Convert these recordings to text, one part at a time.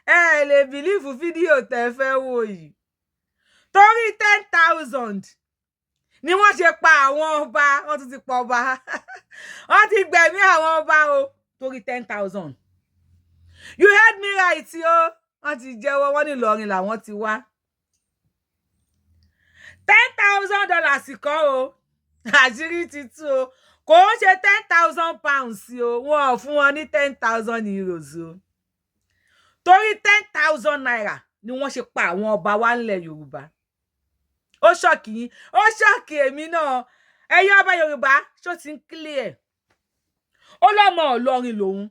Ẹ lè believe fídíò tẹ́ fẹ́ wò yìí. Torí 10,000 ni wọ́n ṣe pa àwọn ọba. Wọ́n tún ti pa ọba, wọ́n ti gbẹ̀mí àwọn ọba o, torí 10,000. You heard me right o. Wọ́n ti jẹ́wọ́, wọ́n ní Ìlọrin làwọn ti wá. $10,000 kọ́ o, àṣírí ti tú o. Kò ń ṣe £10,000 o, wọn ò fún wọn ní €10,000 o. Torí ₦10,000 ni wọ́n ṣe pa àwọn ọba wa ńlẹ̀ Yorùbá. Ó shock yín, ó shock èmi náà. Ẹ̀yin ọba Yorùbá, ṣó ti ń clear? Ó lọ́mọ Ìlọrin lòun,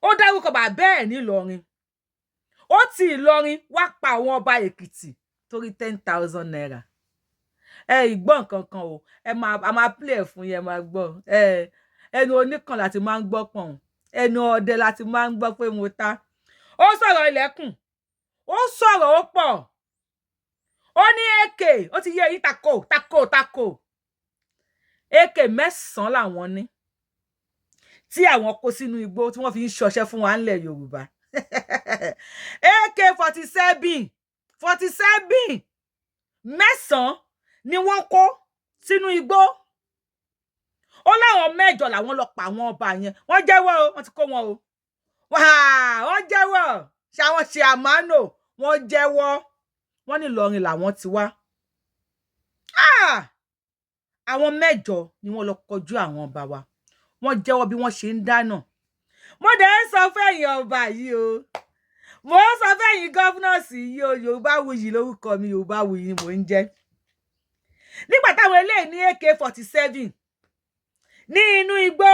ó dárúkọ bàbá ẹ̀ nílọrin. Ó ti Ìlọrin wá pa àwọn ọba Èkìtì torí ₦10,000. Ẹ ìgbọ́ nǹkan kan o. Ẹ máa, a máa play ẹ̀ fún yín, ẹ máa gbọ́. Ẹ ẹnu oníkan láti máa ń gbọ́ pọ̀n, ẹnu ọdẹ láti máa ń gbọ́ pé mo ta. Ó sọ̀rọ̀ ilẹ̀kùn, ó sọ̀rọ̀, ó pọ̀. Ó ní AK, ó ti yé eyín, tako tako tako. AK mẹ́sàn-án làwọn ní tí àwọn kó sínú igbó tí wọ́n fi ń ṣọṣẹ́ fún wa ńlẹ̀ Yorùbá. AK 47, 47 mẹ́sàn-án ni wọ́n kó sínú igbó. Ó láwọn mẹ́jọ làwọn lọ pa àwọn ọba yẹn. Wọ́n jẹ́wọ́ o, wọ́n ti kó wọn o. Wọ́n jẹ́wọ́ ṣé àwọn ṣe àmánò. Wọ́n jẹ́wọ́, wọ́n ní Ìlọrin làwọn ti wá. Àwọn mẹ́jọ ni wọ́n lọ kọjú àwọn ọba wa. Wọ́n jẹ́wọ́ bí wọ́n ṣe ń dáná. Mo dẹ̀ ń sọ fẹ́yìn ọba yìí o, mo ń sọ fẹ́yìn governors yìí o. Yorùbáwùyí lórúkọ mi, Yorùbáwùyí ni mò ń jẹ́. Nígbà táwọn eléyìí ní AK 47 ní inú igbó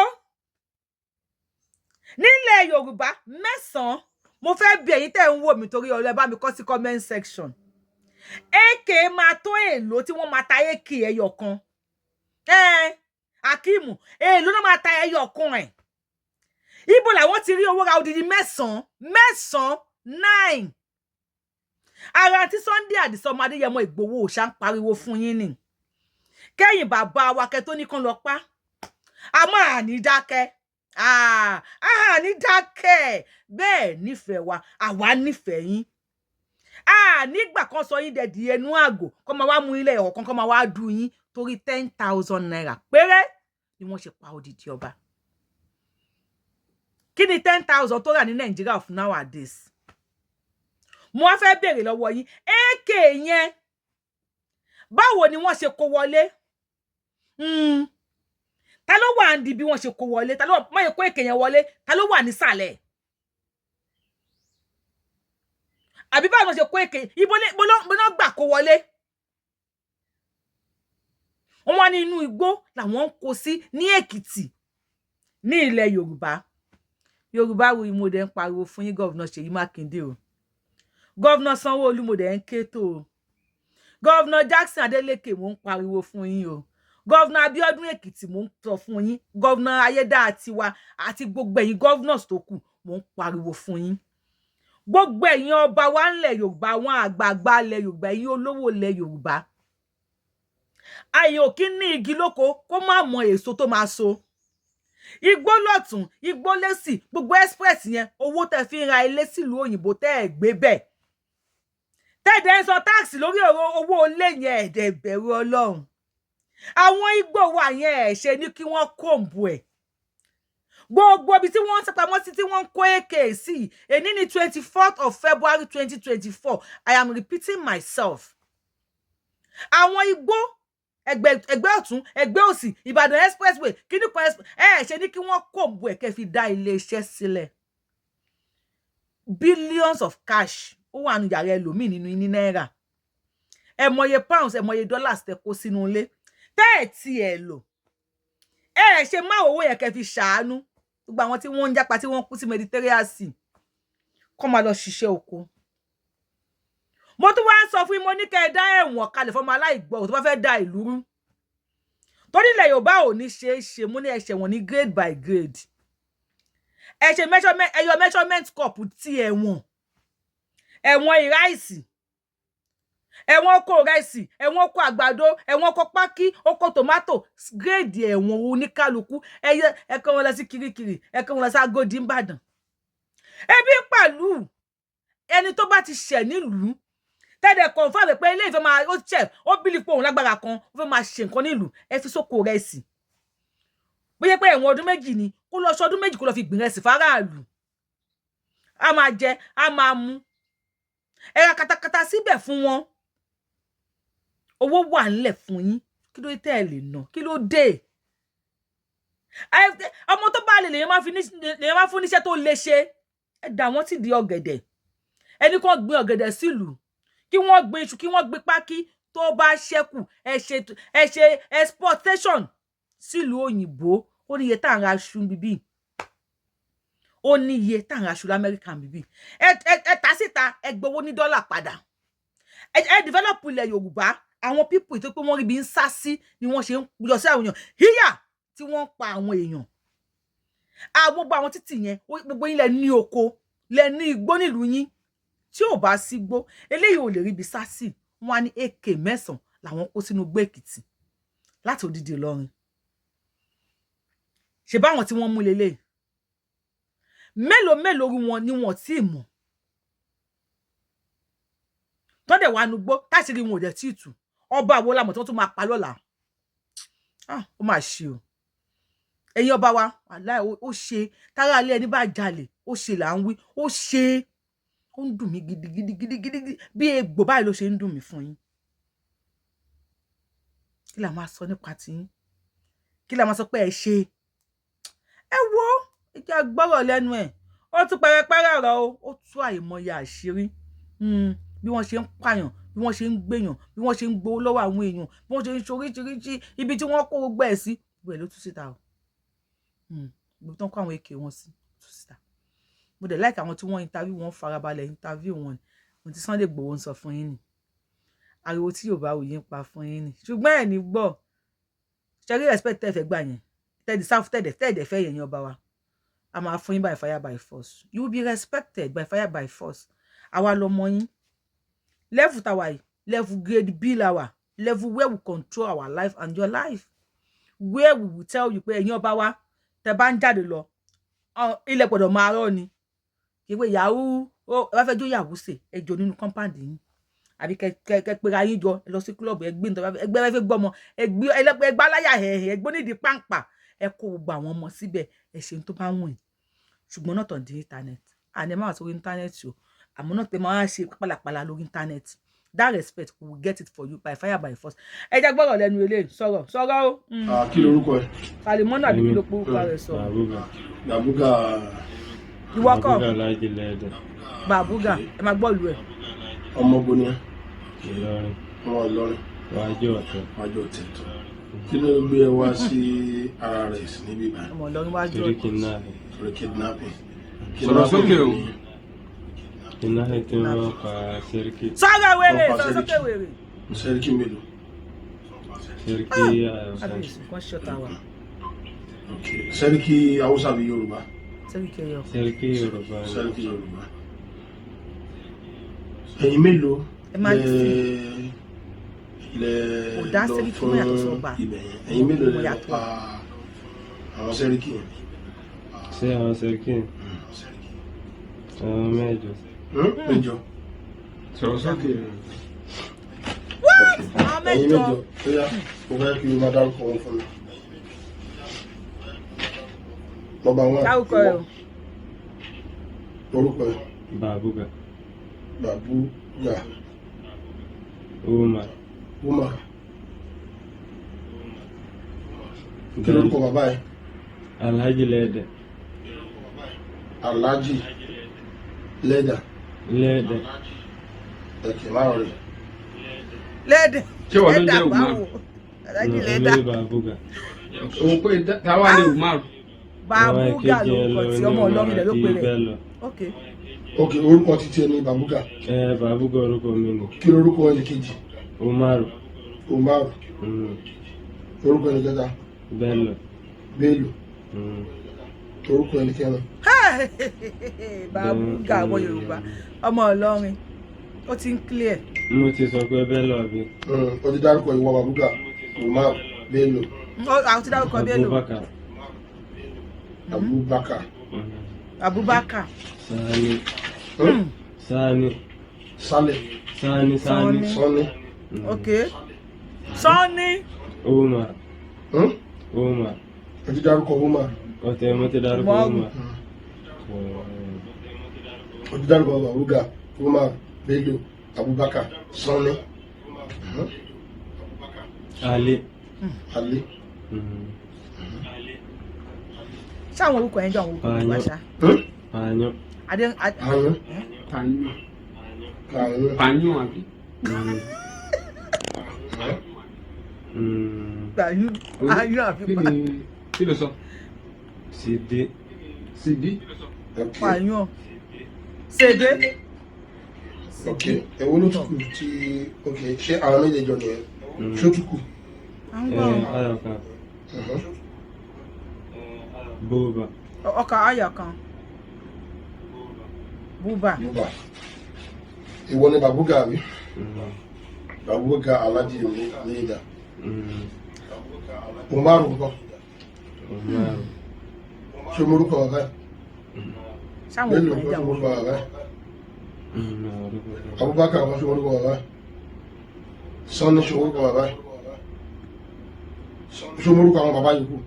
nílẹ̀ Yorùbá mẹ́sàn-án, mo fẹ́ bi ẹ̀yin tẹ́ ń wò mí torí ọ̀rọ̀, ẹ bá mi kọ sí comment section, AK máa tó èlò tí wọ́n máa ta AK ẹyọ kan? Akeem, èlò náà máa ta ẹyọ kan ẹ̀? Ibo làwọn ti rí owó ra odidi mẹ́sàn-án, mẹ́sàn-án, nine? Ara tí Sunday Adisa ọmọ Adéyẹmọ Ìgbòho ṣá ń pariwo fún yín ni kẹ́yìn bàbá wa kẹ́ tó ní kán lọ pa. Àmọ́ àní dákẹ́, àní dákẹ́. Bẹ́ẹ̀ nífẹ̀ẹ́ wa, àwa nífẹ̀ẹ́ yín. Nígbà kan sọ yín dẹ̀dí ẹnu àgò kọ́ máa wá mú ilé ẹ̀kọ́ kan kọ́ máa wá dù yín. Torí ₦10,000 péré ni wọ́n ṣe pa odidi ọba. Kí ni 10,000 tó rà ní Nàìjíríà of nowadays? Mo wá fẹ́ béèrè lọ́wọ́ yín, AK yẹn, báwo ni wọ́n ṣe kó wọlé? Ta ló wà ní bí wọ́n ṣe kó wọlé? Ta ló wà mọ́ kó AK yẹn wọlé? Ta ló wà nísàlẹ̀? Àbí báwo ni wọ́n ṣe kó AK? Ibo ló gbà kó wọlé? Wọ́n wá ní inú igbó làwọn ń kó sí ní Èkìtì, ní ilẹ̀ Yorùbá. Yorùbá Wuyì, mo dẹ̀ ń pariwo fún yín. Governor Ṣèyí Mákindé o, Governor Sanwó-Olú, mo dẹ̀ ń ké tó o. Governor Jackson Adeleke, mo ń pariwo fún yín o. Governor Abiodun Èkìtì, mo ń sọ fún yín. Governor Ayédátiwa àti gbogbo ẹ̀yin governors tó kù, mo ń pariwo fún yín. Gbogbo ẹ̀yin ọba wa ńlẹ̀ Yorùbá, àwọn àgbààgbà ilẹ̀ Yorùbá, ẹ̀yin olówó ilẹ̀ Yorùbá, àyè ò kí ní igi lóko kó má mọ èso tó máa so. Igbó lọ́tún, igbó lẹ́sì, gbogbo express yẹn, owó tẹ́ fi ń ra ilé sílùú òyìnbó tẹ́ ẹ̀ gbé bẹ́ẹ̀, tẹ́ẹ̀dẹ̀ ń san tax lórí ọ̀rọ̀ owó ilé yẹn, ẹ̀dẹ̀ bẹ̀rù Ọlọ́run. Àwọn igbó wa yẹn, ẹ̀ ṣe ní kí wọ́n comb ẹ̀. Gbogbo ibi tí wọ́n ń sápamọ́ sí, tí wọ́n ń kó AK sí. Èní ní 24th of February 2024. I am repeating myself. Àwọn igbó ẹgbẹ́, ẹgbẹ́ ọ̀tún, ẹgbẹ́ òsì, Ìbàdàn expressway, kíní kan, ẹ ṣe ní kí wọ́n comb ẹ̀, kẹ́ fi dá iléeṣẹ́ sílẹ̀. Billions of cash ó wà nù yàrá ẹlòmíì nínú ní náírà. Ẹ mọye pounds, ẹ mọye dollars tẹ kó sínú ilé tẹ́ ẹ̀ tí ẹ lò. Ẹ ṣe má owó yẹn kẹ́ fi ṣàánú gbogbo àwọn tí wọ́n ń jápa, tí wọ́n kú sí Mediterranean Sea, kó máa lọ ṣiṣẹ́ oko. Mo tún wá ń sọ fún yín, mo ní kẹ́ ẹ dá ẹ̀wọ̀n kalẹ̀ fọmọ aláìgbọ́ tó bá fẹ́ da ìlú rú, torí ilẹ̀ Yorùbá ò ní ṣe é ṣe. Mo ní ẹ ṣẹ̀wọ̀n ní grade by grade. Ẹ ṣe measurement, ẹ yọ measurement cup ti ẹ̀wọ̀n, ẹ̀wọ̀n ìráìsì, ẹ̀wọ̀n oko ìrẹsì, ẹ̀wọ̀n oko àgbàdo, ẹ̀wọ̀n oko pákí, oko tòmátò, grade ẹ̀wọ̀n oníkálukú. Ẹyẹ ẹ kó wọn lọ sí Kirikiri, ẹ kó wọn lọ sí Agodi Ìbàdàn. Ebi pàlú. Ẹni tó bá ti ṣẹ̀ nílùú, tẹ́lẹ̀ confirm pé ilé ìfẹ́ máa ó ṣẹ̀, ó bílí pé òun lágbára kan, ó fẹ́ máa ṣe nǹkan nílùú, ẹ fi sóko rẹsì. Bóyá pé ẹ̀wọ̀n ọdún 2 ni, kó lọ sọdún 2, kó lọ fi gbìn rẹsì fáráàlú, a máa jẹ, a máa mú. Ẹ ra katakata síbẹ̀ fún wọn. Owó wà ńlẹ̀ fún yín. Kí ló dé tẹ́ ẹ lè ná? Kí ló dé? Ọmọ tó bá lè lèyàn máa fún níṣẹ́ tó lè ṣe. Ẹ dà wọ́n sì di ọ̀gẹ̀dẹ̀. Ẹni kan gbin ọ̀gẹ̀dẹ̀ sílùú, kí wọ́n gbin iṣu, kí wọ́n gbin pákí, tó bá ṣẹ́kù, ẹ ṣe exportation sílùú òyìnbó. Ó ní iye tá à ń ra iṣu bíbí, ó ní iye tá à ń ra iṣu lamẹ́ríkà bíbí. Ẹ tà síta, ẹ gbowó ní dọ́là padà. Ẹ develop ilẹ̀ Yorùbá. Àwọn people tó pé wọ́n rí bí ń sá sí ni wọ́n ṣe ń yọ sí àwọn èèyàn híyà tí wọ́n ń pa àwọn èèyàn. Gbogbo àwọn títì yẹn, gbogbo yín lẹ ní oko, lẹ ní igbó nílùú yín. Tí ò bá sí gbó, eléyìí ò lè rí ibi sá sí. Wọn á ní AK 9 làwọn kó sínú igbó Èkìtì láti odidi Ìlọrin. Ṣe báwọn tí wọ́n mú lélẹ̀, mélòó mélòó rí wọn ni wọn tí ì mọ̀ tọ́dẹ̀ wà nugbó táṣìírí wọn ò dẹ̀ tí ì tú? Ọba wo lamọ̀ tí wọ́n tún máa pa lọ́la? Ah, ó máa ṣe o. Ẹ̀yin ọba wa, wàláì, ó ṣe. Tára ilé ẹni bá jalè, ó ṣe là ń wí. Ó ṣe, ó ń dùn mí gidigidi gidigidi. Bí egbò báyìí ló ṣe ń dùn mí fún yín. Kí la máa sọ nípa tiyín? Kí la máa sọ pé ẹ ṣe? Ẹ wo, ẹ jẹ́ gbọ́rọ̀ lẹ́nu ẹ̀. Ó tún pẹrẹpẹrẹ ọ̀rọ̀ o. Ó tú àìmọye àṣírí, bí wọ́n ṣe ń pààyàn, bí wọ́n ṣe ń gbèyàn, bí wọ́n ṣe ń gbowó lọ́wọ́ àwọn èèyàn, bí wọ́n ṣe ń ṣoríṣiríṣi, ibi tí wọ́n kó gbogbo ẹ̀ sí, gbogbo ẹ̀ ló tú síta o. Gbogbo tó ń kó àwọn èké wọn sí tú síta. Mo dẹ̀ like àwọn tí wọ́n interview wọn, farabalẹ̀ interview wọn. Mo ti Sunday Igboho ń sọ fún yín ni ariwo tí Yorùbá wòye ń pa fún yín ni, ṣùgbọ́n ẹ̀ ní gbọ́. Ṣe rí respect tẹ́ fẹ́ gbà yẹn, tẹ́ẹ̀dì sáfù, tẹ́ẹ̀dẹ̀ fẹ́ yẹn, ọba wa, a máa fún yín by fire by force. You will be respected by fire by force. Àwa lọmọ yín. Level tàwa yìí, level grade B la wà, level where we control our life and your life, where we will tell you pé ẹ̀yin ọba wa, tẹ́ bá ń jáde lọ, ilẹ̀ gbọ́dọ̀ máa rọ́ ni. Kí pé yahoo ó, ẹ bá fẹ́ jó yahoo sè, ẹ jó nínú compound yín, àbí kẹ kẹ pera yín jọ, ẹ lọ sí club, ẹ gbé nítorí ẹgbẹ́ fẹ́ gbọ́mọ, ẹgbẹ́ ẹgbẹ́ aláyà ẹ̀hẹ̀, ẹgbẹ́ onídìí pàǹpà, ẹ kó gbogbo àwọn ọmọ síbẹ̀, ẹ ṣe tó bá wùn yín. Ṣùgbọ́n not on the internet. Àní ẹ má wà sórí internet o. Àmọ́ náà tẹ máa ṣe pálapàla lórí internet, that respect, we will get it for you by fire by force. Ẹ jẹ́ gbọ́rọ̀ lẹ́nu eléyìí. Sọ̀rọ̀, sọ̀rọ̀ o. Kí lorúkọ ẹ? Kalimọ́nà àbí kí ló porúkọ rẹ̀ sọ? Babuga. Babuga. Ìwọ kọ́. Babuga Lájí Lẹ́dẹ̀. Babuga, ẹ máa gbọ́ ìlú ẹ̀. Ọmọ bo ni ẹ? Ìlọrin. Ọmọ Ìlọrin. Wájú Ọ̀tẹ̀. Wájú Ọ̀tẹ̀. Kí ló gbé ẹ wá sí RRS níbí báyìí? Ọmọ Ìlọrin, wájú Torí Ọ̀tẹ̀. kidnapping. Torí kidnapping. Sọ̀rọ̀ sókè o. Kidnapping tí wọ́n pa Sẹ́ríkì. Sọ̀rọ̀ wèrè. Wọ́n pa Sọ̀rọ̀ sókè Sẹ́ríkì. wèrè. Sẹ́ríkì mélòó? Sẹ́ríkì Haúsá. Kábíyèsí, nǹkan ṣọ́ta wa. Ok, Sẹ́ríkì Haúsá àbí Yorùbá? Sẹ́ríkì ẹyọ. Sẹ́ríkì Yorùbá ni. Sẹ́ríkì Yorùbá. Ẹ̀yin mélòó Ẹ máa lẹ listen. lẹ Kò dá lọ Sẹ́ríkì fún mọ́ yàtọ̀ sọ́ba. ibẹ̀ yẹn? Ẹ̀yin mélòó lẹ lọ Yàtọ̀. pa àwọn Sẹ́ríkì yẹn? Ṣé àwọn Sẹ́ríkì? Àwọn mẹ́jọ. Mẹ́jọ. Sọ̀rọ̀ sókè. Àwọn Ẹ̀yin mẹ́jọ. mẹ́jọ. Ó yá, mo fẹ́ kí o máa dárúkọ wọn fún mi. Number one. Dárúkọ ẹ o. Orúkọ ẹ? Babuga. Babuga. Umar. Umar. Kí lorúkọ bàbá ẹ? Alhaji Lẹ́dẹ̀. Alhaji Lẹ́dà. Lẹ́dẹ̀. Ẹ̀kẹ́ márùn rẹ̀. Lẹ́dẹ̀. Ṣé wọ́n ló ń Lẹ́dà jẹ́ Umar? báwo? Alhaji Lẹ́dà. Olóyè Babuga. Òun pé táwa ní Umar. Babuga Àwọn lórúkọ ìkejì tí ẹ ọmọ lọ ní Ìlọrin rẹ̀ ló Umar pe àti rẹ̀. Bello. Ok. Ok, orúkọ títí ẹ ní Babuga. Ẹ Babuga orúkọ mi ni. Kí lorúkọ ẹnì kejì? Umaru. Umar. Orúkọ ẹnì kẹta? Bello. Bello. Orúkọ ẹnì kẹrin? Babuga, ọmọ Yorùbá, ọmọ Ìlọrin, ó ti ń clear. Mo ti sọ pé Bello àbí. Ó ti dárúkọ ìwọ, Babuga, Umar, Bello. Àwọn ti dárúkọ Bello. Abubakar. Abubakar. Abubakar. Sani. Hmm? Sani. Sálẹ̀. Sani Sani. Sani. Sanni. Ok, Sanni. Umar. Hmm? Umar. Ẹ ti dárúkọ Umar. Ọtẹ mo ti dárúkọ Umaru. Umar. Ó ti dárúkọ Babuga, Umar, Bello, Abubakar, Sanni. Ali. Ali. Ṣáwọn orúkọ yẹn jọ àwọn orúkọ Yorùbá ṣá? Hmm? Ayan. Adé Ayún. Pààyàn. Ayún. Pààyàn àbí? Ayún ayún àfi Kí ni kí ló sọ? Sidi. Sídí. Ok. pààyàn ṣèdè. Ok. Èwo ló tún kù tí, ok, ṣé àwọn méjèèjì jọ nìyẹn? Ṣé ó tún kù? À ń gbọ́. Ayọ̀ká. Buba. Ọkọ̀ ayọ̀ kan, búbà. Buba. Ìwọ ni Babuga àbí? Babuga Alhaji Leader. Umaru ńkọ́? Umaru. Ṣé o morúkọ bàbá ẹ̀? Ṣáwọn Bello orúkọ yẹn ńkọ́, jọ ṣé o àwọn morúkọ bàbá ẹ̀? Orúkọ. Abubakar ńkọ́, ṣé o morúkọ bàbá ẹ̀? Sanni, ṣé o morúkọ bàbá ẹ̀? Ṣé o morúkọ àwọn bàbá yòókù?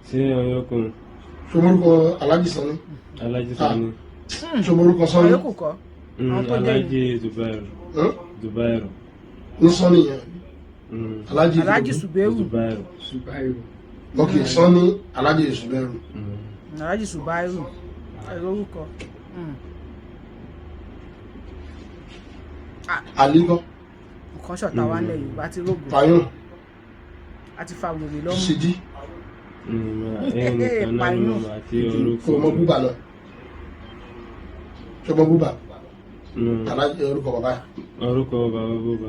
Ṣé ọyọkùn? Ṣé o morúkọ Alhaji Sanni? Alhaji Sani. Ṣé o morúkọ Sanni? Yòókù kọ́ àwọn tó jẹ́ Alhaji Zubairu. Hmm? Zubairu. Ní Sanni yẹn. Alhaji Alhaji Ìdòwú. Suberu. Zubairu. Ṣùgbọ́n Ok, Sanni Alhaji Zubairu. Alhaji Subairu, ẹ̀rọ orúkọ. Ali ńkọ́? Nǹkan ṣọ̀tá wa ńlẹ̀ Yorùbá ti rógò. Fayún. Àti fa wèrè lọ́mú. Sidi. Ẹnìkan náà ni mo mọ̀ àti orúkọ. Kò mọ Búba náà? Ṣé o mọ Búba? Mm. Alhaji orúkọ bàbá ẹ̀. Orúkọ bàbá Búba.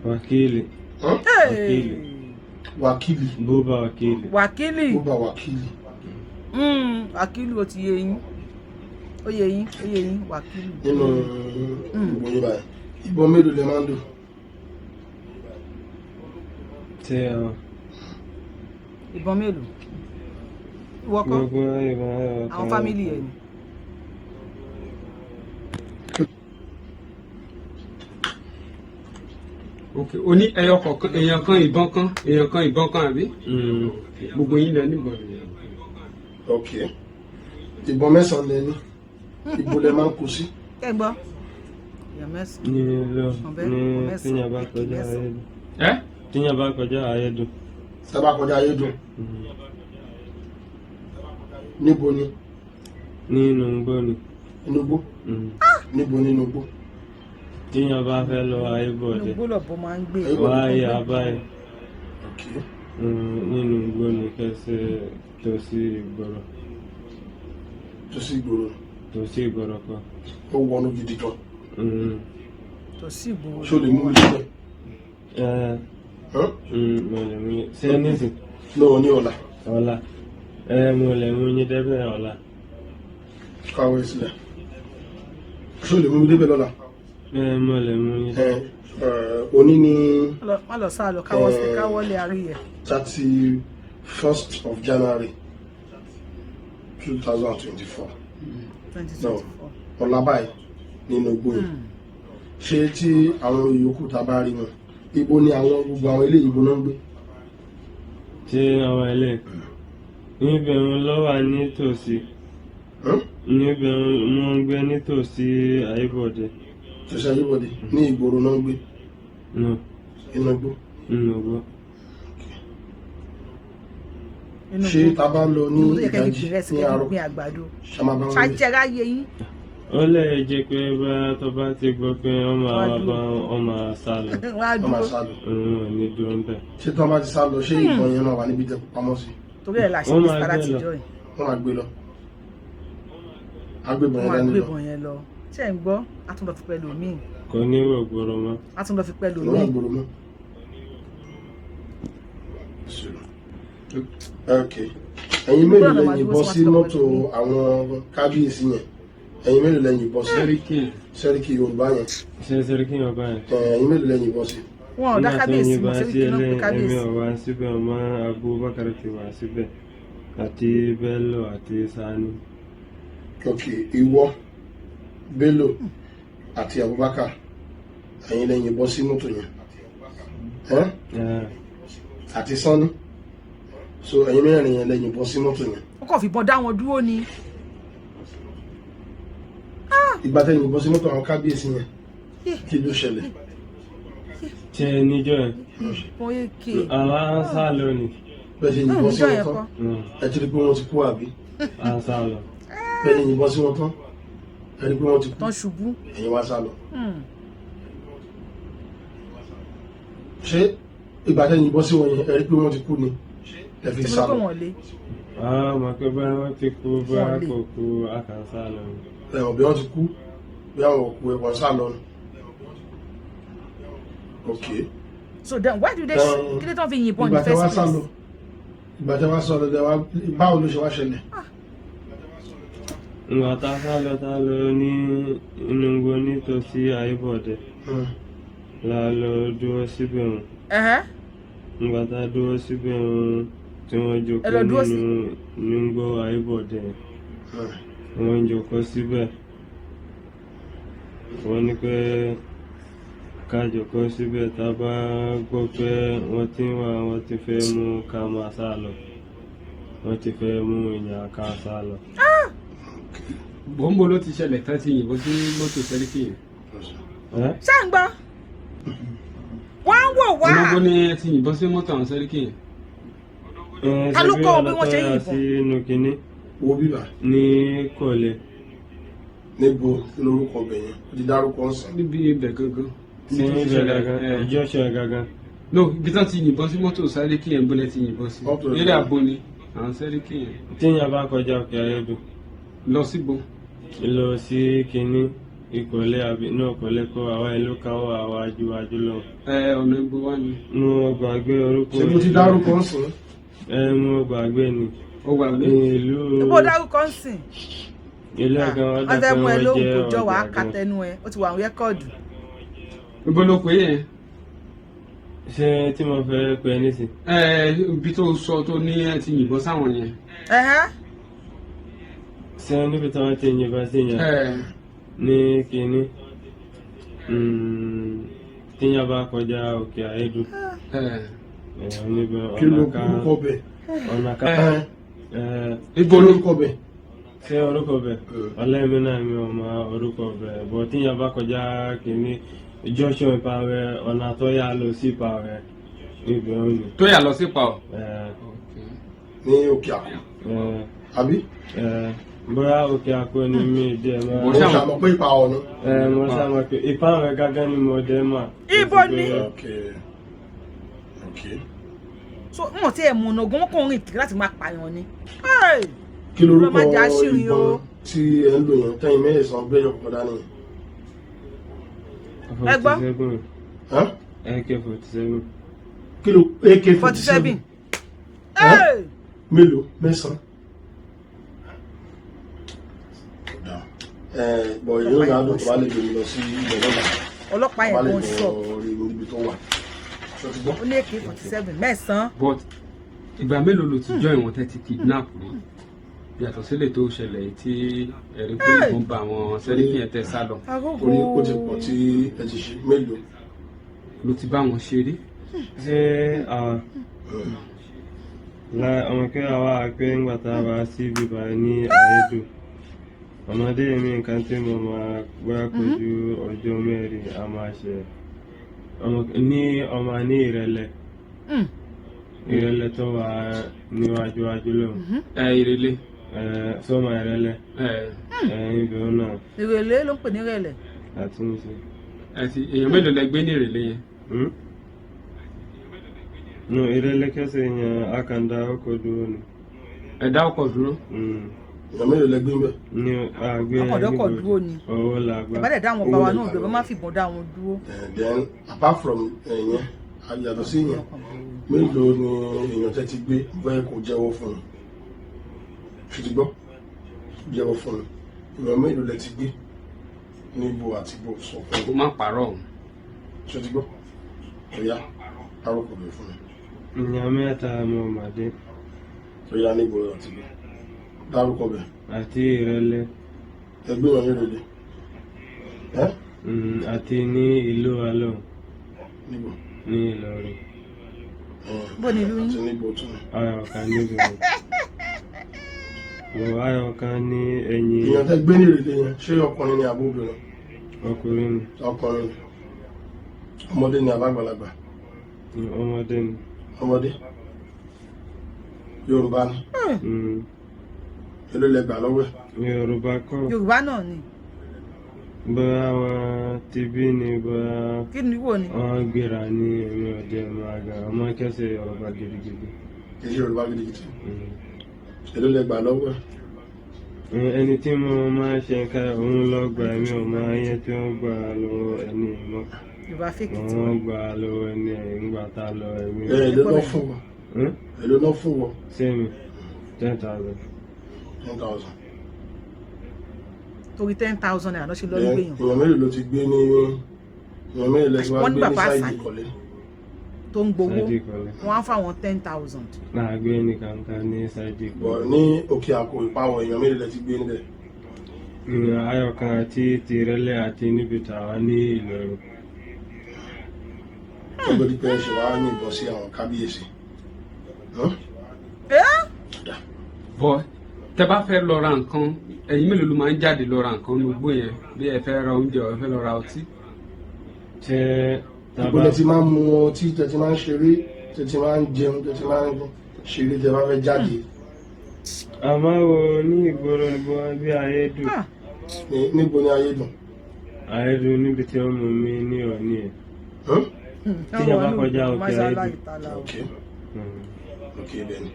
Wakili. Hmm? Wakili. Wakili. Buba Wakili. Wákìlì. Búba Wakili. Wákìlì, ó ti yé yín, ó yé yín, ó yé yín, wákìlì. Nínú ìbò yín báyìí, ìbọn mélòó lẹ máa ń lò? Ṣé àwọn Ìbọn mélòó? Ìwọ kọ́? Gbogbo ìbọn ayọ̀ Àwọn family ẹ̀ ni. Ok, o ní ẹyọ kọ̀ọ̀kan, èèyàn kan ìbọn kan, èèyàn kan ìbọn kan àbí? Gbogbo yín lẹ níbọn. Ok, ìbọn 9 lẹ ní. Ìbò lẹ máa ń kó sí? Kẹ́ ń gbọ́, èèyàn 9. Ní lọ Ọ̀bẹ, ní 9, tíyàn bá èkì kọjá 9. ayédùn. Ẹ? Tíyàn bá kọjá ayédùn. Sábà kọjá ayédùn, níbo ni? Nínú igbó ni. Inú igbó? Níbo nínú igbó? Tíyàn bá fẹ́ lọ Inú ayébọ̀dẹ. igbó lọ̀bọ máa ń gbé. Wá yà báyìí. Ok. Nínú igbó ni kẹsẹ̀ tòsí ìgboro. Tó sí ìgboro? Tòsí ìgboro kan. Ó wọnú gidi gan? Tòsí ìgboro. Ṣé o lè mú mi síbẹ̀? Ẹ Hàn? mo lè mú yín. Ṣé nísìn? Náà ní ọ̀la. Ọ̀la. Ẹ mo lè mú yín débẹ̀ ọ̀la. Káwé sílẹ̀. Ṣé o lè mú mi débẹ̀ lọ́la? Ẹ mo lè mú yín. Ẹ ẹ, òní ní Má lọ sá lọ káwọ́ sí káwọ́lé àríyẹ. 31st of January 2024. 2024. Ọ̀la báyìí nínú igbó yìí, ṣé tí àwọn yòókù tá a bá rí wọn, ibo ni àwọn gbogbo àwọn eléyìí, ibo náà ń gbé? Ṣé àwọn ilé? Níbẹ̀ ń lọ wà nítòsí. Hàn? Níbẹ̀ wọ́n ń gbé nítòsí ayébọ̀dẹ. Tòsí ayébọ̀dé ní ìgboro náà ń gbé? No, Inú igbó? nínú igbó. Inú Ṣé igbó. tá a bá lọ ní Inú tó yẹ kẹ́ fi ìdájí gbìn rẹsì ní kẹ́ fi àárọ̀ gbìn àgbàdo. ṣàmà bá wọn lè Ṣàjẹrà yé yín. Ó lè jẹ́ pé bá tó bá ti gbọ́ pé wọ́n máa Wọ́n á wá dúró. bá wọn máa sá lọ. Wọ́n á Wọ́n máa dúró. sá lọ? Òun ò ní dúró ń bẹ̀. Ṣé tí wọ́n bá ti sá lọ, ṣé ìbọn yẹn máa wà níbi tẹ́ kó pamọ́ sí? Torí ẹ̀ la ṣe Wọ́n ní máa sára gbé lọ. tìjọ́ yìí. Wọ́n máa gbé lọ, agbébọn Wọ́n yẹn máa dání gbé lọ. ìbọn yẹn lọ. Ṣé ń gbọ́? A tún lọ fi pẹ̀lú míì. Kò ní wò gbòòrò mọ́. A tún lọ fi pẹ̀lú Lọ́wọ́ míì. ìgboro mọ́. Ok, ẹ̀yin mélòó Gbọ́dọ̀ máa lẹ dúró yìnbọn sí sí wọn mọ́tò pẹ̀lú mi. Àwọn kábíyèsí yẹn, ẹ̀yin mélòó lẹ yìnbọn sí? Sẹ́ríkì yẹn. Sẹ́ríkì Yorùbá yẹn. Ṣé Sẹ́ríkì yẹn báyìí? Ẹ̀yin mélòó lẹ yìnbọn sí? Wọn ò dá Nígbà tí kábíyèsí mọ̀, yìnbọn Sẹ́ríkì sí náà pé ẹlẹ́yìn, èmi kábíyèsí. ò wá síbẹ̀ mọ́. Abubakar ti wá síbẹ̀ àti Bello àti Sani. Ok, ìwọ, Bello àti Abubakar, ẹ̀yin lẹ yìnbọn sí mọ́tò yẹn ẹ́? Eh, Àti Sanni. So ẹ̀yin mẹ́rin yẹn lẹ yìnbọn sí mọ́tò yẹn? Wọ́n kàn fìbọn dá wọn dúró ni. Ìgbà tẹ́ yìnbọn sí mọ́tò àwọn kábíyèsí yẹn, kí ló ṣẹlẹ̀? Ṣe níjọ́ yẹn? Ìbọn AK. Àwa ń sá lọ ni. Bẹ́ẹ̀ ṣe yìnbọn sí Níjọ́ wọn yẹn tán, kọ́. ẹ ti rí pé wọ́n ti kú, àbí? À ń sá lọ. Bẹ́ẹ̀ ṣe yìnbọn sí wọn tán, ẹ rí pé wọ́n ti kú, Tán ṣubú. ẹ̀yin wá sá lọ. Ṣé ìgbà tẹ́ yìnbọn sí wọn yẹn, ẹ rí pé wọ́n ti kú ni ẹ fi Tí mo sá ní pé lọ? wọ́n lé. Àwọn ọmọ pé báyìí wọ́n ti kú, bóyá Wọ́n lè. kò kú, a kàn sá lọ ni. Ẹ̀wọ̀n bí wọ́n ti kú, bí àwọn òkú ẹ̀wọ̀n sá lọ ni. Ok. So then why do they kí ló tán fi yìnbọn in Ìgbà the tẹ́ wá first sá lọ place? Ìgbà tẹ́ wá sá lọ, tẹ́ wá, báwo ló ṣe wá ṣẹlẹ̀? Ìgbà tá a sá lọ, tá a lọ ní inú igbó nítòsí Àyíbọ̀dẹ la lọ dúró síbẹ̀ wọn. Ìgbà tá a dúró síbẹ̀ wọn, tí wọ́n Ẹ jókòó lọ dúró sí- nínú igbó Àyíbọ̀dẹ, wọ́n jókòó síbẹ̀. Wọ́n ní pé ká jókòó síbẹ̀, tá a bá gbọ́ pé wọ́n ti ń wá, wọ́n ti fẹ́ mú, ká máa sá lọ. Wọ́n ti fẹ́ mú ìyá, ká sá lọ. Bọ́ńbò ló ti ṣẹlẹ̀ tán ti yìnbọn sí mọ́tò Sẹ́ríkì yẹn? Ẹ́? Ṣé ń gbọ́? Wọ́n ń wò wá. Ológbó ni ẹ ti yìnbọn sí mọ́tò àwọn Sẹ́ríkì yẹn? Ẹ, Ta ló ṣebí kọ́ wọn bí ọ̀nà wọ́n ṣe tó yà yìnbọn? sí inú kinní Wo bíbà. Ní kọ̀lé. Níbo lórúkọ ọbẹ̀ yẹn? Ó ti dárúkọ ọ̀sán. Níbi ibẹ̀ gangan. Sí Ibi tó ti ibẹ̀ ṣẹlẹ̀, gangan, ẹ. Joshua gangan. No, ibi tán ti yìnbọn sí mọ́tò Sẹ́ríkì yẹn, bọ́lẹ̀ ti yìnbọn sí? Mọ́tò Eré rẹ̀. àbò ni àwọn Sẹ́ríkì yẹn? Tíyàn bá kọjá Òkè Ayédùn Lọ síbo? Lọ sí kinní ìkọ̀lé, àbí náà kọ̀lé kọ́, àwa ìlú káwọ́ àwa ajú lọ. Ẹ, ọ̀nà ibo wá ni? Mo gbàgbé orúkọ. Ṣé mo ti dárúkọ ọ̀sán? Ẹ, mo gbàgbé ni. Ó wà ní. Ìlú Ibo dárúkọ ń sìn. Ilé ọ̀gá wọn Wọ́n fẹ́ mú ẹ dàpẹ́, wọ́n lóhùn, jẹ́ kò jọ wàá ọjà ka gan. tẹnu ẹ, ó ti wà ní record. Ibo ló pè é yẹn? Ṣé tí mo fẹ́ pè é nísìn? Ẹ, ibi tó sọ tó ní ẹ ti yìnbọn sáwọn yẹn. Ṣé níbi tí wọ́n ti yìnbọn sí yẹn? Ẹ. Ní kinní, tíyàn bá kọjá Òkè Ayédùn, Ẹ. ẹ̀, níbẹ̀. Kí ló Ọ̀nà kan orúkọ ọbẹ̀? Ọ̀nà kan. Ẹ. Ẹ. Ibo Kí ló lórúkọ ọbẹ̀? Ṣé orúkọ bẹ̀? Ọlẹ́mi náà, mi ò mọ orúkọ bẹ̀ bọ̀. Tíyàn bá kọjá kinní junction Ìpàwẹ̀, ọ̀nà tó yà lọ sí Ìpàwẹ̀, ibẹ̀ ò ní. Tó yà lọ sí pa ọ. Ẹ. Ní Òkè Àkó, Ẹ. àbí? Ẹ, bóyá Òkè Àkó ni, mi díẹ̀ Mo máa. ṣàmọ̀ pé ipa ọ̀nà. Ẹ, mo sábà pé Ìpàwẹ̀ gángan ni mo dé mà. Ibo ni? Ok. So wọn ti ẹ̀ mọ̀nà ogun, wọn kàn rìn kiri láti máa pààyàn ni. Hey! Kí lorúkọ Ọlọ́run má jẹ́ àṣírí o. ìbọn tí ẹ ń lò yẹn, tẹ́yìn mẹ́sàn-án gbé yọkọ̀ dání yẹn? Ẹ gbọ́. 47. Hàn? AK-47. Kí ló AK? 47. Ẹ́? Mélòó? Mẹ́sàn-án. Ẹ bọ̀, ìlú náà ló tó bá lè gbé mi lọ sí ibẹ̀ lọ́la. Ọlọ́pàá Tó bá yẹn lè gan lọ shock. rí níbi tó wà. Ṣé o ti gbọ́? Ó ní AK-47 mẹ́sàn-án. But ìgbà mélòó ló ti join wọn tẹ́ ti kidnap rí, yàtọ̀ sílẹ̀ tó ṣẹlẹ̀ yìí tí ẹ̀rí pé ìbọn bá àwọn Sẹ́ríkì yẹn tẹ́ sá lọ? Agogo. Orí ó ti pọ̀ tí ẹ ti ṣe, mélòó? Ló ti bá wọn ṣe rí? Ṣé àwọn la ọmọ kí àwa pé ńgbà tá a bá sí bíbá ní Àyédò, ọmọdé mi, nǹkan tí mo máa gbá kojú ọjọ́ 4, a máa ṣe ọmọ ní ọmọ ní Ìrẹ̀lẹ̀. Ìrẹ̀lẹ̀ tó wà níwájú wájú lọ. Ẹ, Ìrẹ̀lẹ̀. Ẹ, sọmọ Ìrẹ̀lẹ̀. Ẹ. Ẹ, ibẹ̀ náà. Ìrẹ̀lẹ̀ ló ń pè ní Ìrẹ̀lẹ̀. Àtúnṣe. Ẹ ti èèyàn mélòó lẹ gbé ní Ìrẹ̀lẹ̀ yẹn? Hmm? No, Ìrẹ̀lẹ̀ kẹsẹ̀ yẹn, a kàn dá ọkọ̀ dúró ni. Ẹ dá ọkọ̀ dúró? Èèyàn mélòó lẹ gbé ń bẹ̀? Ní àgbẹ̀. Ọkọ̀ dúró ni. Owó la gbà. Ìbá dẹ̀ dá àwọn ọba wa náà dúró, bá má fìbọn dá wọn dúró. Then apart from ẹ̀yẹn, yàtọ̀ sí yẹn, mélòó ni èèyàn tẹ́ ti gbé? Bẹ́ẹ̀ kò jẹ́wọ́ fún un. Ṣé ti gbọ́? Jẹ́wọ́ fún un. Èèyàn mélòó lẹ ti gbé, níbo àti bó, sọ fún Kó un. má parọ́ o. Ṣé ti gbọ́? Ó yá, dárúkọ bẹ̀ fún mi. Èèyàn mẹ́ta mo màdé. Ó yá, níbo àti bẹ̀, dárúkọ bẹ̀. Àti Ìrẹ̀lẹ̀. Ẹgbẹ́ wọn ní Ìrẹ̀lẹ̀ ẹ́? Àti ní ìlú alọ́. Níbo? Ní Ìlọrin. Ẹ̀, Bó ni ìlú yín? Àti níbo tún ni? Ayọ̀ kan níbi mo ayọ̀ kan ní ẹ̀yìn. Èèyàn tẹ́ gbé ní Ìrẹ̀lẹ̀ yẹn, ṣé ọkùnrin ni àbí obìnrin? Ọkùnrin ni. Ọkùnrin ni. Ọmọdé ni àbágbàlagbà? Ọmọdé ni. Ọmọdé. Yorùbá ni? Èló lẹ gbà lọ́wọ́ ẹ̀? Yorùbá kọ́. Yorùbá náà ni. Bóyá wọn ti bí ni, bóyá Kí ni wò ni? wọn gbéra ní èmi ọdẹ ọmọ àgbà ọmọ kẹsẹ Yorùbá gidigidi. Kì í ṣe Yorùbá gidigidi. Èló lẹ gbà lọ́wọ́ ẹ̀? Ẹni tí mo máa ń ṣe nǹkan òun lọ gbà, èmi ò mọ ayé tí wọ́n gbà lọ́wọ́ ẹni mọ́. Yorùbá fake tí Wọ́n gbà lọ́wọ́ ẹni ńgbà tá a lọ ẹ̀mí. Ẹ èló lọ fún wọn? Èló lọ fún wọn? Sẹ́mi 10,000. 10,000. Torí 10,000 naira ló ṣe lọ Then, gbé yàn. èèyàn mélòó ló ti gbé ní, èèyàn mélòó lẹ ti wá Wọ́n ní gbé ní bàbá sáìdì àṣàlẹ̀. ìkọ̀lé? Tó ń gbowó. Sáìdì ìkọ̀lé. Wọ́n á fáwọn 10,000. Náà gbé nìkan kan ní sáìdì Bọ̀ ìkọ̀lé. ní Òkè Àkó Ìpawọ̀, èèyàn mélòó lẹ ti gbé níbẹ̀? Ayọ̀kan àti tìrẹ̀lẹ̀ àti níbi tàwa ní Ìlọrin. Tó gbọ́dọ̀ pé ẹ ṣe wá yìnbọn sí àwọn kábíyèsí? Ẹ́? Bọ́ tẹ bá fẹ́ lọ ra nǹkan, ẹ̀yin mélòó ló máa ń jáde lọ ra nǹkan ní igbó yẹn, bí ẹ fẹ́ ra oúnjẹ, ẹ fẹ́ lọ ra ọtí? Ṣé Ibo lẹ ti máa ń mu ọtí, tẹ ti máa ń ṣeré, tẹ ti máa ń jẹun, tẹ ti máa ń ṣeré tẹ bá fẹ́ jáde? Àmọ́ wo ní ìgboro ìbò bí Ayédùn. Ah, Níbo ni Ayédùn? Ayédùn níbi tí wọ́n mú mi ní òní ẹ̀. Tí yẹn bá kọjá òkè Mashallah Ayédùn. ìtàlá o. Ok, ok, ibẹ̀ ni.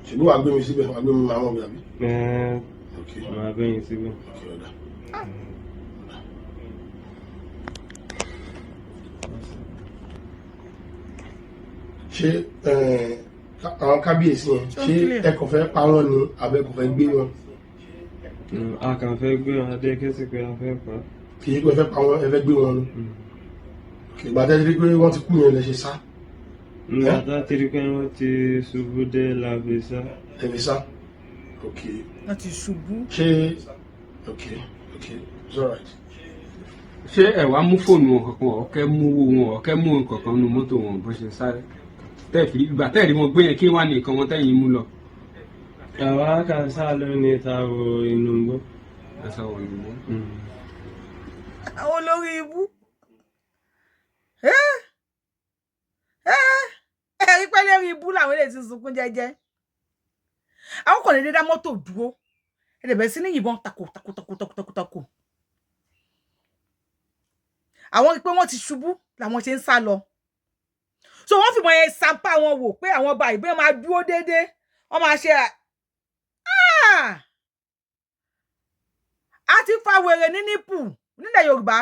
Ṣùgbọ́n wàá gbé mi síbẹ̀, wàá gbé mi máa mọ̀ bí àbí? Ẹ. Ok. Màá bẹ́yìn síbẹ̀. Ok, ó dáa. Ṣé àwọn kábíyèsí yẹn, Ṣó ń ṣé clear? ẹ kàn fẹ́ pa wọ́n ni àbẹ kàn fẹ́ gbé wọn? A kàn fẹ́ gbé wọn adé kí sì pé a fẹ́ pa. Kì í ṣe pé ẹ fẹ́ pa wọ́n, ẹ fẹ́ gbé wọn ni? Ok, ìgbà tẹ́ ti rí pé wọ́n ti kú yẹn lẹ ṣe sá? Nígbà tá a ti rí pé wọ́n ti ṣubú dé la fi sá. Ẹ fi sá, ok. Wọ́n ti ṣubú. Ṣé, ok, it's alright. Ṣé ẹ wá mú fóònù wọn kankan, ọ̀kẹ́ mú owó wọn, ọ̀kẹ́ mú nǹkan kan nu mọ́tò wọn bó ṣe sáré tẹ́ fi ìgbà tẹ́ rí wọn gbé yẹn, kí wàá ní nǹkan wọn tẹ́yìn mú lọ? Àwa kàn sá lónìí ta wo inú igbó. Ẹ sọ wọn nìyẹn. Àwọn olórí ibú. Ẹ́ ẹ́, ẹ rí pé lérí ibú làwọn eléyìí ti ń sunkún jẹ́jẹ́. Àwọn kò lè dé dá mọ́tò dúró, ẹ lè bẹ̀rẹ̀ sí ní yìnbọn tako tako tako tako tako tako. Àwọn rí pé wọ́n ti ṣubú làwọn ṣe ń sá lọ, so wọ́n fìmọ̀ yẹn sampa wọn wò pé àwọn ọba ìbọn máa dúró déédéé, wọ́n máa ṣe. Ah! A ti fa wèrè ní nípù nílẹ̀ Yorùbá.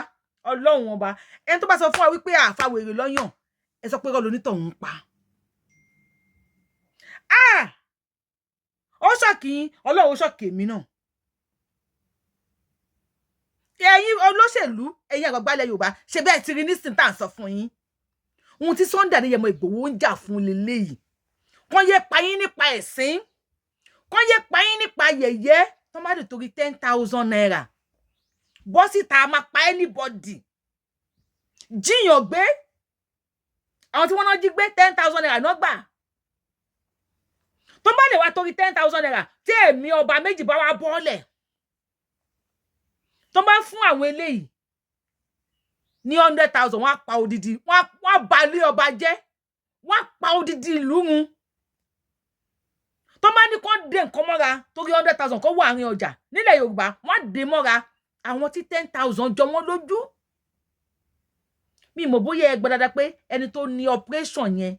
Ọlọ́run ọba, ẹni tó bá sọ fún wa wípé àfa wèrè lọ́yàn, ẹ sọ pé rọ́ lonítọ̀hún pa. Ah! Ó ṣọ̀kì yín, Ọlọ́run ó ṣọ̀kì èmi náà. Ẹ̀yin olóṣèlú, ẹ̀yin àgbàgbà ilẹ̀ Yorùbá, ṣe bẹ́ẹ̀ ti rí nísìnyí tá à ń sọ fún yín, ohun tí Sunday Adéyẹmọ Ìgbòho ń jà fún leléyìí. Kàn yé pa yín nípa ẹ̀sìn, kàn yé pa yín nípa yẹ̀yẹ́, tó má dé torí 10,000 naira bọ́ síta máa pa anybody, jíyàn gbé. Àwọn tí wọ́n náà jí gbé, 10,000 naira náà gbà. Tó bá lè wá torí 10,000 naira tí èmi ọba méjì bá wá bọ́ọ̀lẹ̀, tó bá fún àwọn eléyìí ní 100,000, wọ́n á pa odidi, wọ́n á ba ilé ọba jẹ́, wọ́n á pa odidi ìlú run. Tó bá ní kó dé nǹkan mọ́ra torí 100,000 kó wà àárín ọjà nílẹ̀ Yorùbá, wọ́n á dé mọ́ra. Àwọn tí 10,000 jọ wọ́n lójú, mi mọ̀ bóyá ẹ gbọ́ dáadáa pé ẹni tó ní operation yẹn,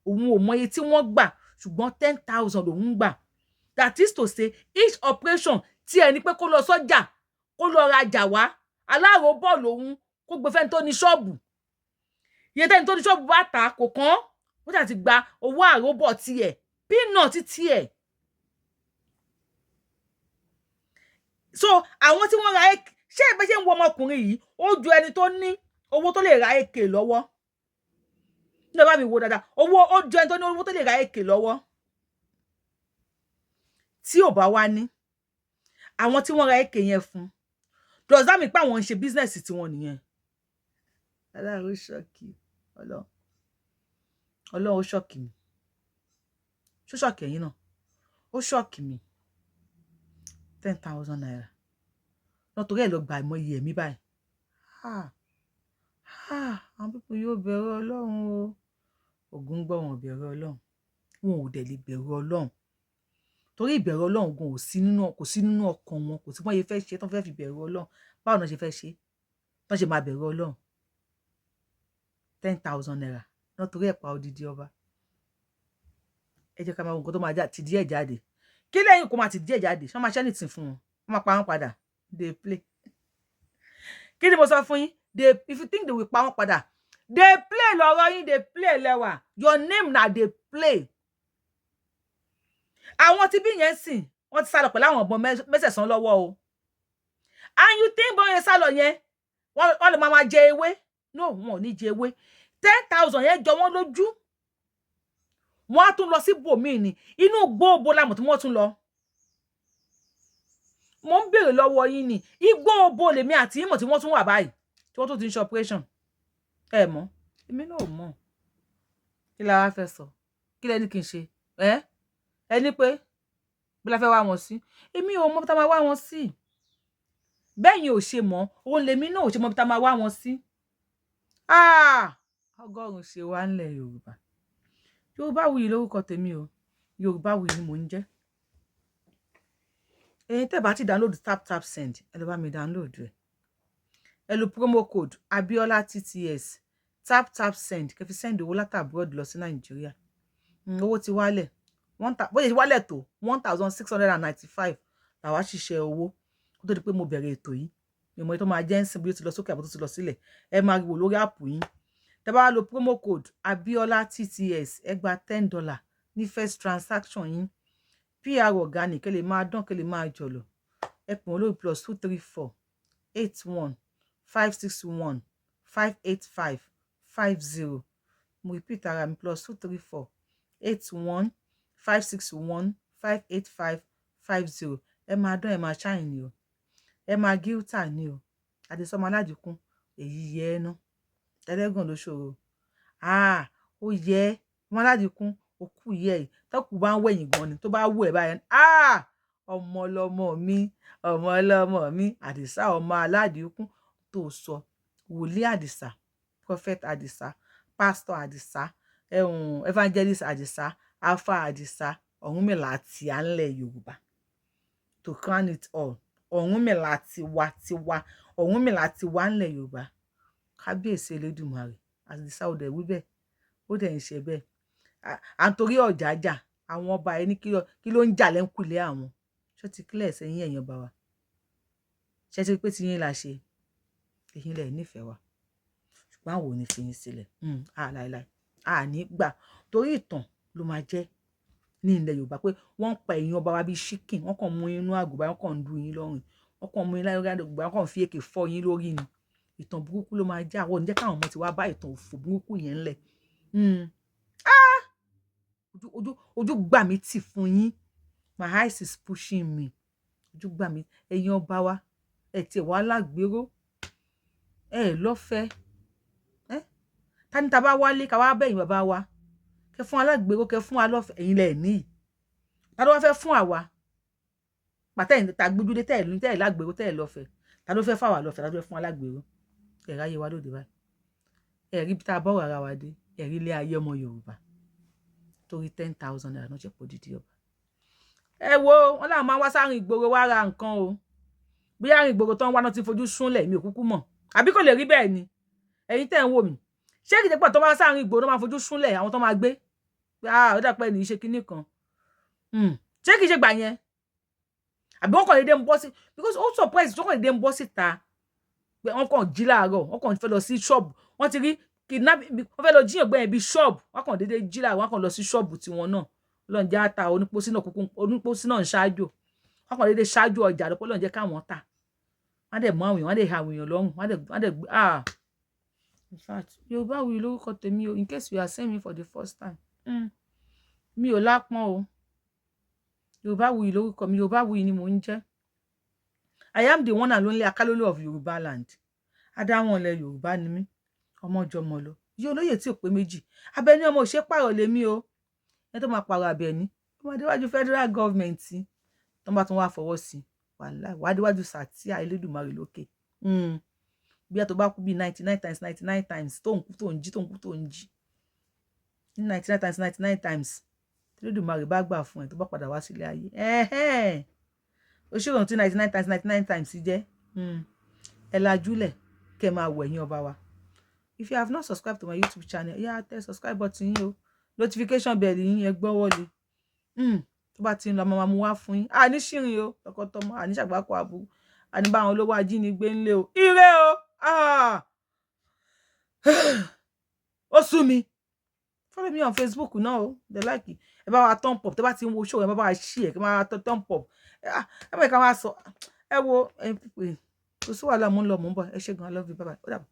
òun ò mọ iye tí wọ́n gbà, ṣùgbọ́n 10,000 lòun gbà. That is to say, each operation tí ẹni pé kó lọ sọ́jà, kó lọ rajà wá, aláàrò bọ́ọ̀lù òun, kó gbé fẹ́ni tó ní ṣọ́ọ̀bù, iye tẹ́ni tó ní ṣọ́ọ̀bù bá tà kò kàn, ó ṣáà ti gba owó àròbọ̀ tiẹ̀, peanut tiẹ̀. So àwọn tí wọ́n ra AK, ṣé ìbẹ́ ṣe ń wo ọmọkùnrin yìí, ó ju ẹni tó ní owó tó lè ra AK lọ́wọ́. Ní ọba mi wo dáadáa, owó ó jọ ẹni tó ní owó tó lè ra AK lọ́wọ́. Tí ò bá wá ní àwọn tí wọ́n ra AK yẹn fún, does that mean pé àwọn ń ṣe business tiwọn nìyẹn? Ọlọ́run, ó shock. Ọlọ́run, Ọlọ́run, ó shock mi. Ṣó shock ẹ̀yin náà? Ó shock mi. ₦10,000 náà torí ẹ̀ lọ gbà ìmọ̀ iye ẹ̀mí báyìí. Ah ah, àwọn people yóò bẹ̀rù Ọlọ́run o. Ògún gbọ́, wọn ò bẹ̀rù Ọlọ́run, wọn ò dẹ̀ lè bẹ̀rù Ọlọ́run, torí ìbẹ̀rù Ọlọ́run gan ò sí nínú, kò sí nínú ọkàn wọn. Kò sí wọ́n ṣe fẹ́ ṣe tán fẹ́ fi bẹ̀rù Ọlọ́run. Báwo náà ṣe fẹ́ ṣe tán ṣe máa bẹ̀rù Ọlọ́run? ₦10,000 náà torí ẹ̀ pa odidi ọba. Ẹ jẹ́ ká máa wo nǹkan tó máa já ti díẹ̀ jáde. Kí lẹ́yìn kó máa ti díẹ̀ jáde? Ṣé wọ́n máa ṣẹ́ nìtì fún wọn? Wọ́n máa pa wọ́n padà. Dey play. Kí ni mo sọ fún yín? They, if you think they will pa wọ́n padà, dey play lọ́rọ̀ yín. Dey play lẹ́wà. Your name na dey play. Àwọn tí bí yẹn sìn, wọ́n ti sálọ pẹ̀lú àwọn ọ̀bọ̀n mẹ́sẹ̀sán lọ́wọ́ o. And you think bọ́n yẹn sálọ yẹn, wọ́n lè máa jẹ ewé? No, wọn ò ní jẹ ewé. 10,000 yẹn jọ wọ́n lójú. Wọ́n á tún lọ sí bòmíì ní inú gbóòbó lámọ̀ tí wọ́n tún lọ. Mo ń béèrè lọ́wọ́ yín ni, igbó òbò lèmi àti ìmọ̀ tí wọ́n tún wà báyìí, tí wọ́n tún ti ń ṣe operation? Ẹ mọ̀, èmi náà ò mọ̀. Kí la wá fẹ́ sọ? Kí lẹ ní kí n ṣe? Ẹ ẹ ní pé bí la fẹ́ wá wọn sí, èmi ò mọ̀ bí tá máa wá wọn sí. Bẹ́yìn ò ṣe mọ̀, òun lèmi náà ò ṣe mọ̀ bí tá máa wá wọn sí. Ọgọ́rùn-ún ṣe wá ńlẹ̀ Yorùbá. Yorùbáwùyí lórúkọ tèmi o. Yorùbáwùyí ni mò ń jẹ́. Ẹ̀yin tẹ́ bá ti download Tap Tap Send, ẹ lọ bá mi download ẹ. Ẹ lo promo code Abiola TTS, Tap Tap Send, kẹ́ fi send owó láti abroad lọ sí Nàìjíríà. Owó ti wálẹ̀. Bóyá ti wálẹ̀ tó 1,695 làwa ṣiṣẹ́ owó kó tó di pé mo bẹ̀rẹ̀ ètò yìí. Ìmọ̀ tó máa jẹ́ ń sìn bí ó ti lọ sókè àbó tó ti lọ sílẹ̀, ẹ máa wò lórí app yín. Tẹ́ bá wá lo promo code Abiola TTS, ẹ gba $10 ní first transaction yín. PR Organic, kẹ́ lè máa dán, kẹ́ lè máa jọ̀lọ̀. Ẹ pè wọ́n lórí +234 81 561 585 50. Mo repeat ara mi: +234 81 561 585 50. Ẹ máa dán, ẹ máa shine ni o, ẹ máa glitter ni o. Àdìsọ́mọ aládìkún, èyí yẹ ẹ ná. Ẹlẹ́gàn ló ṣòro. Ah, ó yẹ ọmọ aládìkún, òkú yẹ ẹ. Tọkù bá ń wẹ̀yìn gan ni tó bá wù ẹ báyẹn. Ah, ọmọ ọlọmọ mi, ọmọ ọlọmọ mi, Àdìsá ọmọ aládìkún tó sọ, wòlíì Àdìsá, prophet Àdìsá, pastor Àdìsá, evangelist Àdìsá, alpha Àdìsá, Ọ̀rúnmìlà àti ànlẹ̀ Yorùbá. To crown it all, Ọ̀rúnmìlà tiwa tiwa, Ọ̀rúnmìlà tiwa ńlẹ̀ Yorùbá. Kábíyèsí Elédùmarè. Àdìsá, ò dẹ̀ wí bẹ́ẹ̀, ó dẹ̀ ń ṣe bẹ́ẹ̀. À ń torí ọ̀jájà àwọn ọba ẹni kí ló ń jà lẹ́ńkùlé àwọn? Ṣó ti kílẹ̀ sẹ́yìn, ẹ̀yàn ọba wa? Ṣé ti pé tí yín la ṣe, ẹ̀yin lẹ̀ nífẹ̀ẹ́ wa, ṣùgbọ́n àwọn ò ní fi yín sílẹ̀ láéláé. A ní gbà, torí ìtàn ló máa jẹ́ ní ilẹ̀ Yorùbá pé wọ́n ń pa ẹ̀yin ọba wa bíi chicken. Wọ́n kàn mú yín inú àgùnbá, wọ́n kàn ń du yín lọ́rùn, wọ́n kàn mú yín láyọ̀ àgùnbá, wọ́n kàn fi èkè fọ́ yín lórí ni. Ìtàn burúkú ló máa jẹ́. Àwọn ò ní jẹ́ káwọn ọmọ tiwa bá ìtàn òfò burúkú yẹn ńlẹ̀. Ah! Ojú ojú ojú gbà mí tì fún yín. My eyes is pushing me. Ojú gbà mí. Ẹ̀yin ọba wa, ẹ tiẹ̀ wá lágbèrò, ẹ lọ́fẹ̀ẹ́. Ẹ ta ni ta bá wálé ká wá bẹ̀yìn bàbá wa, kẹ fún alágbèrò, kẹ fún alọ́fẹ̀ẹ́. Ẹ̀yin lẹ̀ ní ta ló wá fẹ́ fún àwa pàtẹ́yìn ta gbójúlé tẹ́ ẹ̀ tẹ́ ẹ̀ lágbèrò, tẹ́ ẹ̀ lọ́fẹ̀ẹ́? Ta ló fẹ́ fáwa lọ́fẹ̀ẹ́? Ta ló fẹ́ fún alágbèrò? Ẹ̀ ráyé wa lóde báyìí. Ẹ̀ rí bí tá a bọ́rọ̀ ara wa dé. Ẹ̀ rí ilé ayé ọmọ Yorùbá. Torí ₦10,000 náà ṣe pọ̀ dídí ọba. Ẹ wo wọn làwọn máa ń wá sáàrin ìgboro wá ra nǹkan o. Bí àárín ìgboro tó ń wá náà ti fojú súnlẹ̀, mi ò kúkú mọ̀ àbí kò lè rí bẹ́ẹ̀ ni. Ẹ̀yin tẹ́ ń wò mí, ṣé kìí ṣe pọ̀ tó wá sáàrin ìgboro máa fojú súnlẹ̀ àwọn tó máa gbé? Ah, ó dàpẹ́ ní í ṣe kinní kan. Ṣé kìí ṣe gbà yẹn, àbí wọ́n kàn dédé ń bọ́ sí? Because ó surprise tó kàn dédé ń bọ́ síta pé wọ́n kàn jí láàárọ̀, wọ́n kàn fẹ́ lọ sí ṣọ́ọ̀bù, wọ́n ti rí kidnap, wọ́n fẹ́ lọ jíyàn gbẹ̀yìn bíi ṣọ́ọ̀bù. Wọ́n kàn dédé jí láàárọ̀, wọ́n kàn lọ sí ṣọ́ọ̀bù tiwọn náà. Ọlọ́run jẹ́ àtà onípòsí náà, kúkú onípòsí náà ń ṣáájú. Wọ́n kàn dédé ṣáájú ọjà lọ́pọ̀. Ọlọ́run jẹ́ káwọn tà. Wọ́n dẹ̀ mú àwọn èèyàn, wọ́n dẹ̀ ha àwọn èèyàn lọ́rùn, wọ́n dẹ̀ ah. In fact, Yorùbáwùyí lórúkọ tèmi o, in case you are seeing me for the first time. Mi ò lápọ́n o. Yorùbáwùyí lórúkọ mi, Yorùbáwùyí ni mò ń jẹ́. I am the one and only Akálólú of Yorùbá land. Adáwọn ilẹ̀ Yorùbá ni mí, ọmọjọmọ lọ yí olóyè tí ò pé méjì. Abẹ́ní ọmọ òṣè pààrọ̀ lèmi o. Ẹni tó máa pààrọ̀ Abẹ́ní, ó máa déwájú federal government, tó bá tún wá fọwọ́ sí, wàláì, wàá déwájú sàtíà Elédùmarè lókè. Bí a tó bá kú bíi 99 times 99 times, tó ń kú tó ń jí, tó ń kú tó ń jí ní 99 times 99 times, Elédùmarè bá gbà fún ẹ, tó bá padà wá sílé ayé, ó ṣèrò tí 99 times 99 times jẹ́. Ẹ lajúlẹ̀ kẹ́ ẹ máa wọ̀ ẹ̀yìn ọba wa. If you have not subscribed to my YouTube channel, yá tẹ subscribe button yín o, notification bell yín, ẹ gbọ́ wọlé. Tó bá ti ń lọ, máa mú wá fún yín. Àní ṣìrìn o, tọkọtọmọ, àní ṣàgbákò àbúrò, àní bá àwọn olówó ajínigbé ńlé o. Ire o. Ah! Ó sú mi. Follow me on Facebook náà o, the like, ẹ bá wa thumb up. Tó bá ti ń wo show, ẹ bá wa share, ẹ máa thumb up. Ẹ bá ká wá sọ, ẹ wo, ẹ pè, kò sí wàhálà. Mò ń lọ, mò ń bọ̀. Ẹ ṣé gan. I love you. Bye bye. Ó dàbọ̀.